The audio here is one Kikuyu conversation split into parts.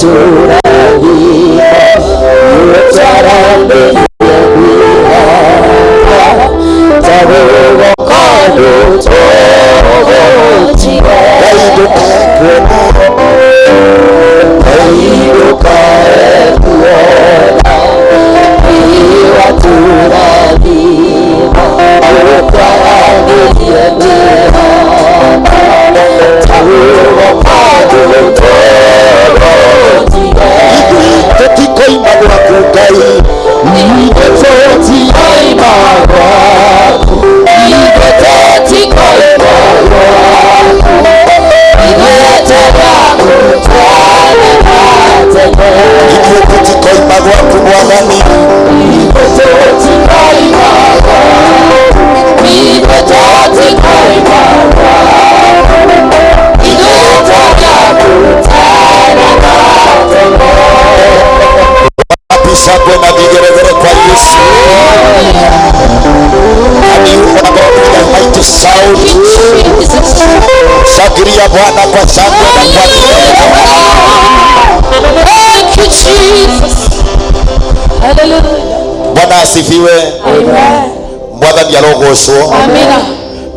Watũrathima, nĩũtwarambĩire mĩhaka, ta gũgoka ndũtũgũtiga. Ngai ndũkae kuona, Ngai ndũkae kuona, nĩwatũrathima, nĩũtwarambĩire mĩhaka, ta gũgoka ndũtũgũtiga. Ithuĩ tũtikoima gwaku Ngai, Ithuĩ tũtikoima gwaku, ithuĩ tũtikoima gwaku, ithuĩ tũrĩ tene na tene. Ithuĩ tũtikoima gwaku Mwathani, Ithuĩ tũtikoima gwaku, ithuĩ tũtikoima gwaku, ithuĩ tũrĩ tene na tene. Wapi shangwe na vigeregere kwa Yesu? Can you honor God with a mighty shout? Jesus. Shangilia Bwana kwa shangwe na kwa vigeregere. Thank you, Jesus. Hallelujah. Bwana asifiwe. Amen. Mwathani arogocwo. Amina.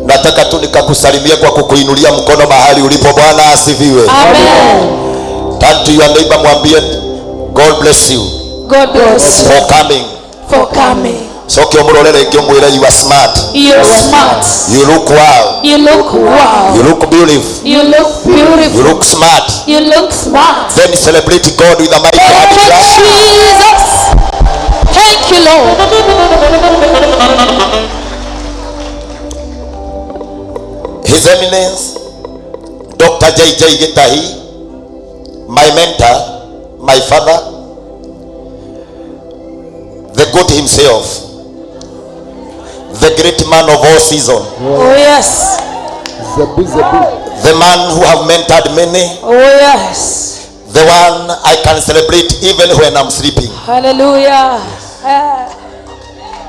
Nataka tu nikakusalimia kwa kukuinulia mkono mahali ulipo. Bwana asifiwe. Amen. Turn to your neighbor, mwambie God bless you God bless you for coming. For coming. Coke ũmũrore rĩngĩ ũmwĩre you are smart. You're smart. You look wow. You look wow. You look beautiful. You look You beautiful. look smart. You look smart. Then celebrate God with a mighty hand Thank you, clap. Jesus. Thank you, Lord. His Eminence Dr. J.J. Gitahi, my mentor, my father, the God himself, the great man of all season, Oh, yes. Zebu, zebu. The man who have mentored many, Oh, yes. the one I can celebrate even when I'm sleeping, Hallelujah. Ah.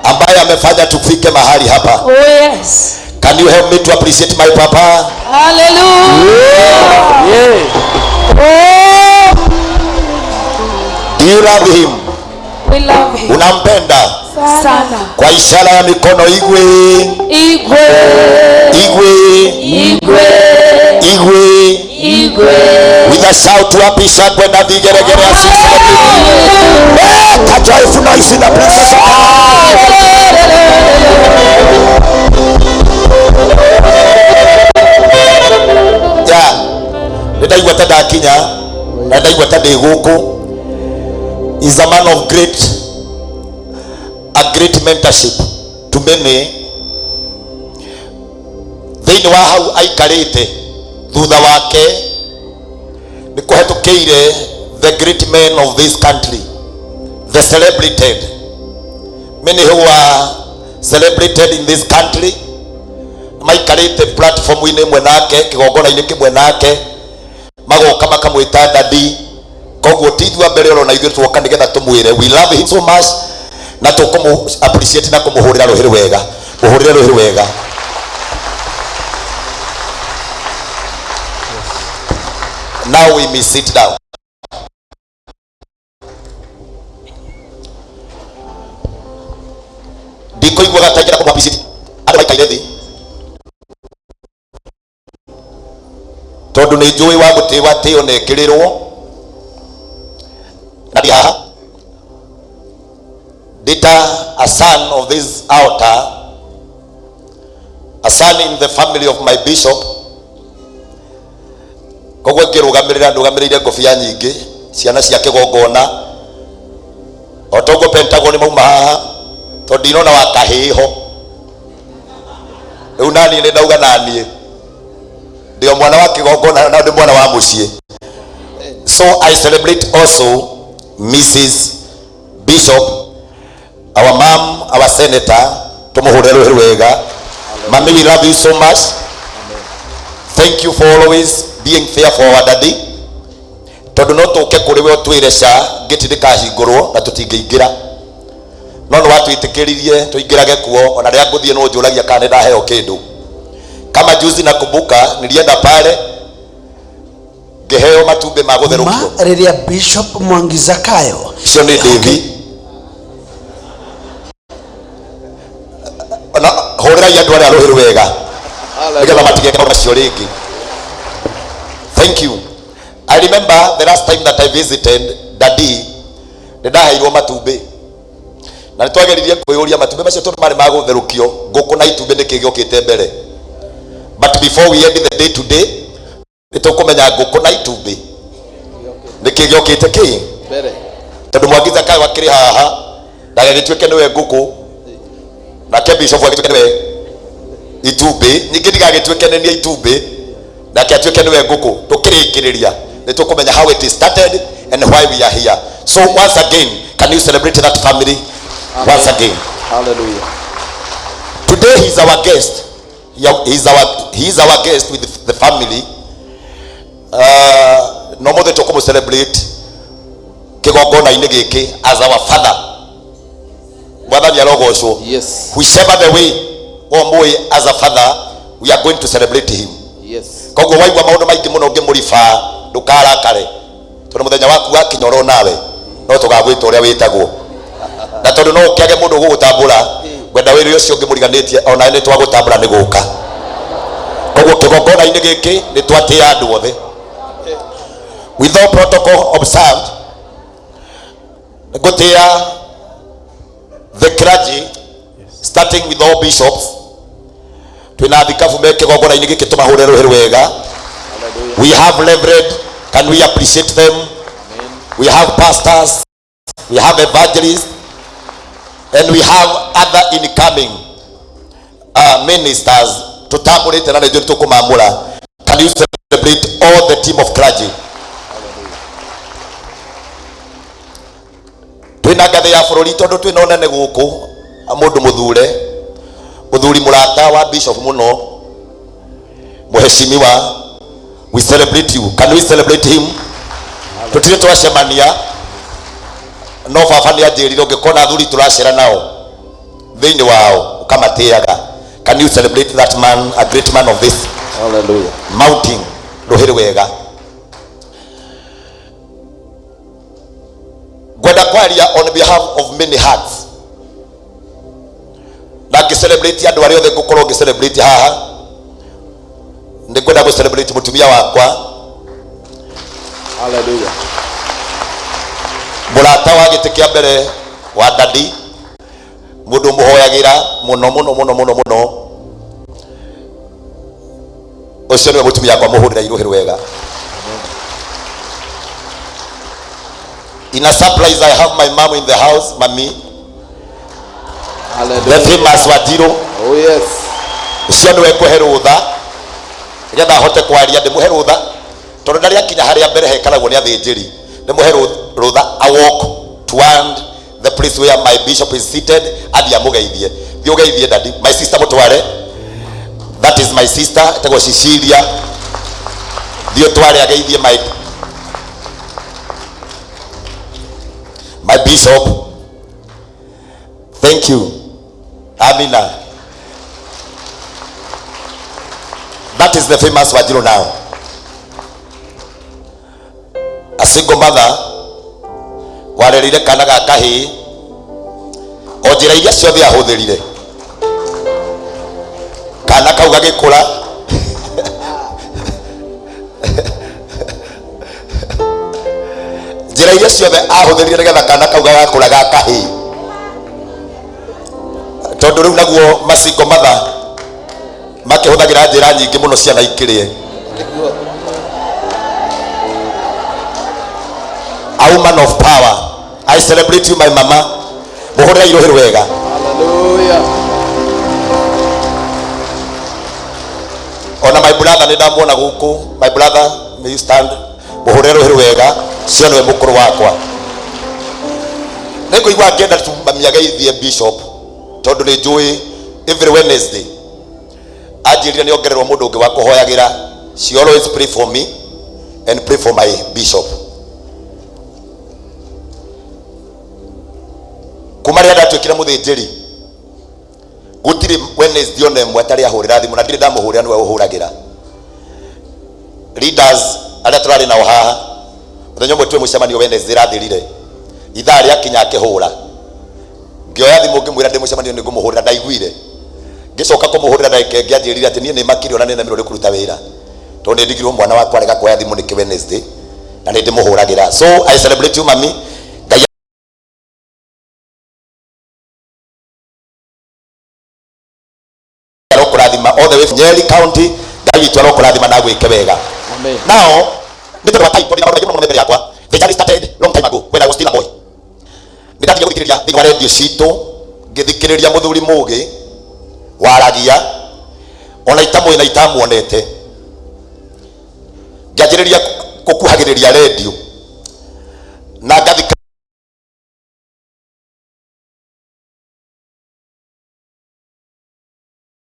Ambaye amefanya tufike mahali hapa. Oh, yes. Can you help me to appreciate my papa? Hallelujah. Oh, Do you love him? We love him. Unampenda? Sana. Kwa ishara ya mikono, igwe, Igwe. Igwe, Igwe. Igwe. Igwe. With a shout, wapi shangwe na vigeregere as you celebrate? Make a joyful noise in the presence of God. Yeah. Nĩ ndaigua ta ndakinya na ndaigua ta ndĩ gũkũ. Is a man of great a great mentorship to many. Thĩinĩ wa hau aikarĩte, thutha wake nĩ kũhetũkĩire the great men of this country, the celebrated, many who are celebrated in this country, maikarĩte platform-inĩ ĩmwe nake, kĩgongona-inĩ kĩmwe nake, magoka makamwĩta daddy. Koguo ti ithuĩ a mbere orona ithuĩ tuoka nĩgetha tũmwĩre we love him so much na tũkũmũ appreciate na kũmũhũrĩra rũhĩ wega. Mũhũrĩre rũhĩ wega. Now we may sit down. Ndikũiguaga ta ingĩenda kũmũ appreciate andũ maikaire thĩ, tondũ nĩ njũĩ wa gũtĩwa tĩo na ĩkĩrĩrwo na ndĩ haha ndĩ ta a son of this altar, a son in the family of my bishop. Koguo ngĩrũgamĩrĩra, ndũgamĩrĩire ngobia nyingĩ, ciana cia kĩgongona o toguo Pentagon mauma haha, tondũ ndinona wa kahĩĩ ho. Rĩu naniĩ nĩ ndauga naniĩ ndĩ o mwana wa kĩgongona na ndĩ mwana wa mũciĩ. So I celebrate also Mrs. Bishop, our mom, our senator. Tũmũhũrĩre rũhĩ wega. Mami, we love you so much. Thank you for always being fair for our daddy, tondũ no tũke kũrĩ we ũtwĩre ca ngĩti ndĩkahingũrwo na tũtingĩingĩra, no nĩ watwĩtĩkĩririe tũingĩrage kuo. Ona rĩrĩa ngũthiĩ no njũragia kana nĩ ndaheo kĩndũ. Kama juzi nakumbuka nilienda pale. Ngĩheo matumbĩ ma Ma gũtherũkio. rĩrĩa Bishop Mwangi Zakayo Icio nĩ ndĩthi. Ona hũrĩrai andũ arĩa rũhĩ wega nĩgetha matigeke maũndũ macio rĩngĩ. Thank you. I remember the last time that I visited Daddy, nĩ ndaheirwo matumbĩ na nĩ twageririe kwĩyũria matumbĩ macio tondũ marĩ ma gũtherũkio, ngũkũ na itumbĩ nĩkĩ gĩokĩte mbere. But before we end the day today, nĩ tũkũmenya ngũkũ na itumbĩ nĩkĩ gĩokĩte kĩ Mbere. Tondũ Mwangi Zakayo akĩrĩ haha ndagagĩtuĩke nĩwe ngũkũ, nake bishop agĩtuĩke nĩwe itumbĩ, ningĩ ndigagĩtuĩke nĩ niĩ itumbĩ, nake atuĩke nĩwe ngũkũ. Tũkĩrĩkĩrĩria nĩ tũkũmenya how it is started and why we are here. So once again, can you celebrate that family once again? Hallelujah. Today he's our guest. He is our guest with the family. No mothe tũkũmũ celebrate kĩgongona-inĩ gĩkĩ as our father. Mwathani arogocwo. Whichever the way omũĩ, as a father we are going to celebrate him. Koguo waigua maũndũ maingĩ mũno ngĩmũribaa, ndũkarakare, tondũ mũthenya waku wakinya oro nawe no tũgagwĩta ũrĩa wĩtagwo, na tondũ no ũkĩage mũndũ ũgũgũtambũra, ngwenda wĩrĩ ũcio ũngĩ mũriganĩtie onawe nĩ twagũtambũra nĩ gũka. Koguo kĩgongona-inĩ gĩkĩ nĩ twatĩa andũ othe with all protocol observed. Ngũtĩa the clergy, starting with all bishops. Twĩna thikabu me kĩgongona-inĩ gĩkĩ, tũmahũre rũhĩ wega. We have reverend, can we appreciate them? We have pastors, we have evangelists, and we have other incoming ministers tutambũrĩte na nĩnjũĩ tũkũmamũra. Can you celebrate all the team of clergy? Twĩna ngathĩ ya bũrũri, tondũ twĩna ũnene gũkũ, mũndũ mũthure, mũthuri mũrata wa bishop mũno, mũheshimiwa, we celebrate you. Can we celebrate him? Tũtirĩ twacemania, no baba nĩ anjĩrire ũngĩkona athuri tũracera nao thĩinĩ wao ũkamatĩaga. Can you celebrate that man, a great man of this Hallelujah. mountain? Rũhĩrĩ wega. Ngwenda kwaria on behalf of many hearts na ngĩ celebrate andũ arĩa othe ngũkorwo ngĩ celebrate haha. Nĩ ngwenda gũ celebrate mũtumia wakwa, Hallelujah. Mũrata wa gĩtĩ kĩa mbere wa daddy, mũndũ mũhoyagĩra mũno mũno mũno mũno mũno. Ũcio nĩwe mũtumia wakwa, mũhũrĩra irũhĩ wega. In a surprise, I have my mom in the house. Mami, the Hallelujah. famous Wanjiru. Oh yes. Ũcio nĩwe ngũhe rũtha nĩgetha ahote kwaria. Ndĩmũhe rũtha tondũ ndarĩ akinya harĩa mbere hekaragwo nĩ athĩnjĩri. Ndĩmũhe rũtha a walk toward the place where my bishop is seated, athiĩ amũgeithie. Thiĩ ũgeithie daddy. My sister, mũtware. That is my sister, etagwo Cecilia. Thiĩ ũtware ageithie my bishop. Thank you. Amina. That is the famous Wanjiru now. A single mother warerire kana ga kahĩĩ o njĩra iria ciothe ahũthĩrire, kana kau gagĩkũra. Njĩra iria ciothe ahũthĩrire nĩgetha kana kau gagakũra ga kahĩĩ, tondũ rĩu naguo masingo matha makĩhũthagĩra njĩra nyingĩ mũno ciana ikĩrĩe. A woman of power, I celebrate you, my mama. Mũhũrĩra irũhĩ wega. Hallelujah. Ona my brother nĩ ndamuona gũkũ. My brother, may you stand. Mũhũrĩre rũhĩ wega. Cio nĩwe mũkũrũ wakwa. Nĩ ngũigua ngĩenda tu mami ageithie bishop, tondũ nĩ njũĩ every Wednesday anjĩrire nĩ ongererwo mũndũ ũngĩ wa kũhoyagĩra. She always pray for me and pray for my bishop. Kuma rĩrĩa ndatuĩkire mũthĩnjĩri, gũtirĩ Wednesday ona ĩmwe atarĩ ahũrĩra thimũ, na ndirĩ ndamũhũrĩra, nĩwe ũhũragĩra. Leaders Arĩa tũrarĩ nao haha mũthenya ũmwe twĩ mũcemanio Wednesday ĩrathirire, ithaa rĩakinya akĩhũra, ngĩoya thimũ ngĩmwĩra ndĩ mũcemanio nĩ ngũmũhũrĩra. Ndaiguire ngĩcoka kũmũhũrĩra ndagĩka ĩngĩ, anjĩrire atĩ niĩ nĩ makire ona nĩnemirwo nĩ kũruta wĩra tondũ nĩ ndigirwo mwana wakwa arega kuoya thimũ nĩkĩ Wednesday na nĩ ndĩmũhũragĩra. So I celebrate you, mami. Ngai arokũrathima all the way from Nyeri County. Ngai witũ arokũrathima na agwĩke wega. Amen. Now nĩ tondũ wa time, tondũ maũndũ maingĩ mũno mbere yakwa. The journey started long time ago when I was still a boy. Nĩ ndatigire gũthikĩrĩria thĩinĩ wa redio citũ, ngĩthikĩrĩria mũthuri mũgĩ waragia ona itamũĩ na itamuonete, ngĩanjĩrĩria gũkuhagĩrĩria redio.